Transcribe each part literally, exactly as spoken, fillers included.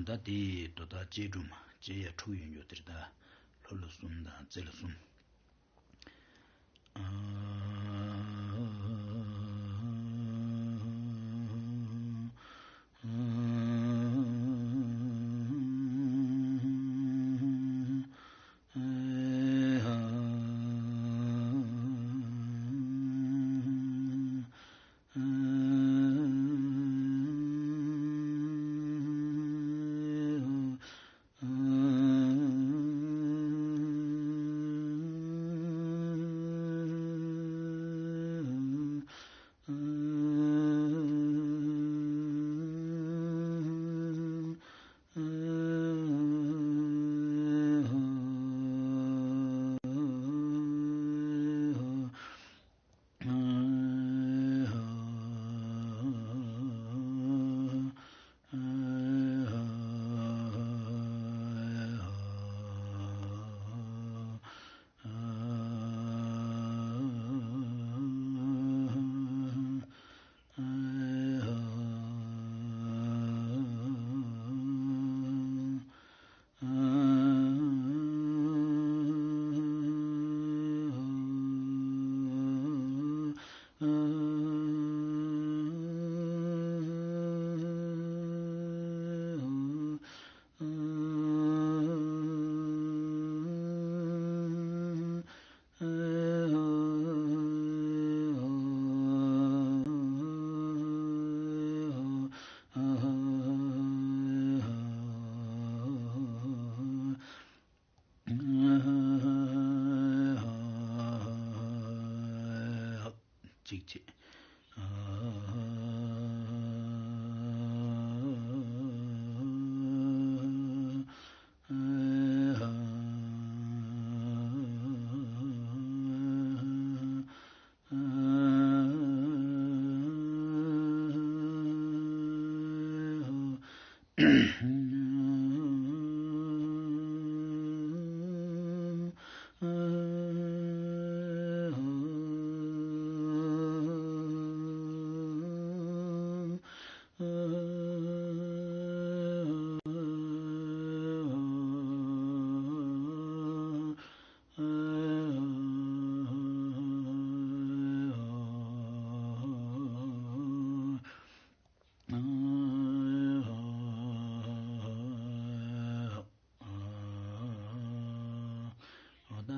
ད་དེ་དོ་ད་ལྕེ་སྒྲོམ་ལྕེ་ཡ་འཁྲུག་ཡོང་རྒྱུ་དེར་ད་ལྷོ་ལ་གསུམ་དང་རྩེ་ལ་གསུམ། གཅིག་བྱས། ཨ་ད་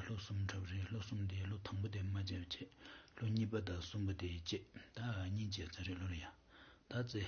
ལྷོ་གསུམ་འཁྲབ་རེད། ལྷོ་གསུམ་དེ་ལྷོ་དང་པོ་དེ་མ་བྱས་བྱས། ལྷོ་གཉིས་པ་དང་གསུམ་པ་དེ་བྱས། ད་གཉིས་བྱས་ཚར་རེད་ལོ་ལ་ཡ། ད་ཙེ།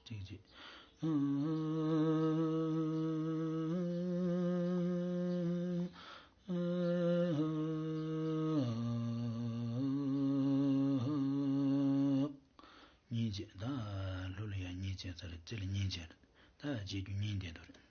གཅིག་གཅིག་གཉིས་བྱས། ད་ལྷོ་ལ་ཡང་གཉིས་བྱས་ཚར། རྩེ་ལ་གཉིས་བྱས། ད་བྱེད་རྒྱུ་གཉིས་བསྡད་འདུག་རེད།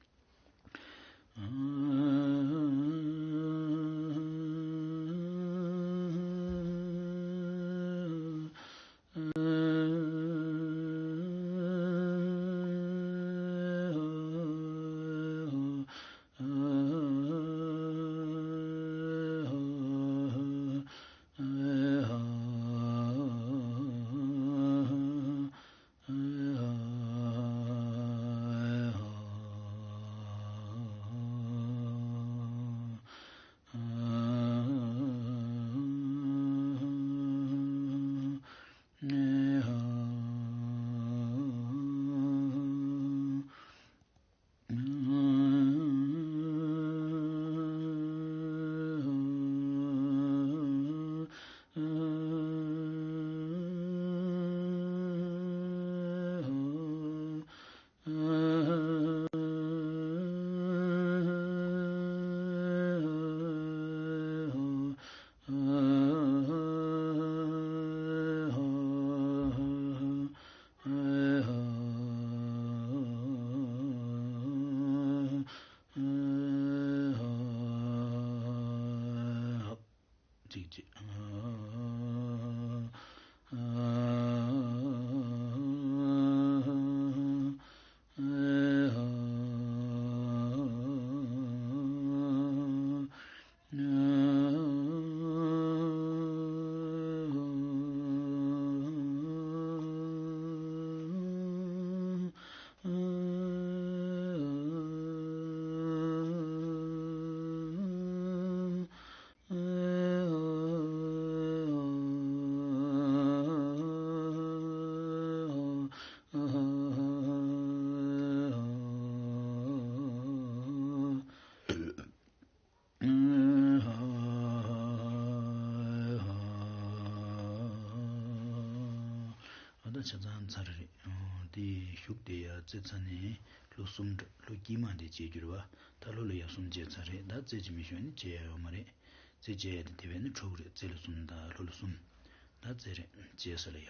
དེ་ཞུགས་དེ་ཡར་བརྩི་ཚར་ནས་ལྷོ་གསུམ་འགྲོ། ལྷོ་དཀྱིལ་མ་དེ་བྱེད་རྒྱུ་རེད་བ། ད་ལྷོ་ལ་ཡར་གསུམ་བྱས་ཚར་རེད། ད་རྩེ་གཅིག་མི་ཤོང་ནི་བྱེད་ཡ་ཡོད་མ་རེད། རྩེ་བྱེད་ཡ་དེ་དེ་བས་ནི་དྲུག་རེད། རྩེ་ལ་གསུམ་དང་ལྷོ་ལ་གསུམ། ད་རྩེ་རེད། བྱེད་ས་ལ་ཡ།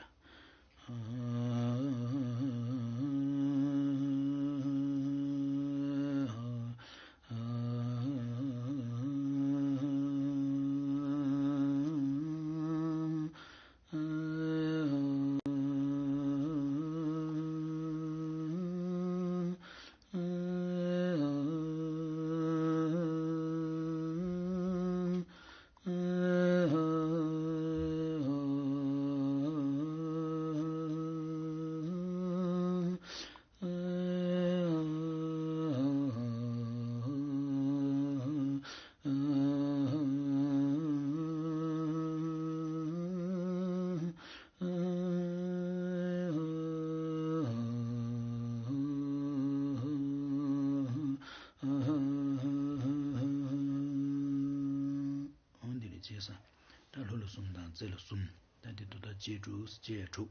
འོ་འདི་ལས་བྱས་ས། ད་ལྷོ་ལ་གསུམ་དང་རྩེ་ལ་གསུམ། ད་འདི་དུ་ད་བྱེད་དྲུག་བྱེད་དྲུག་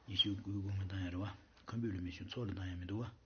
ཉི་ཤུ་དགུའི་དགུང་ལ་བཏང་ཡ་རེད་བ། ཁམ་བུ་ལ་མི་ཤུ་ཚོགས་ལ་བཏང་ཡ་མི་འདུག་བ།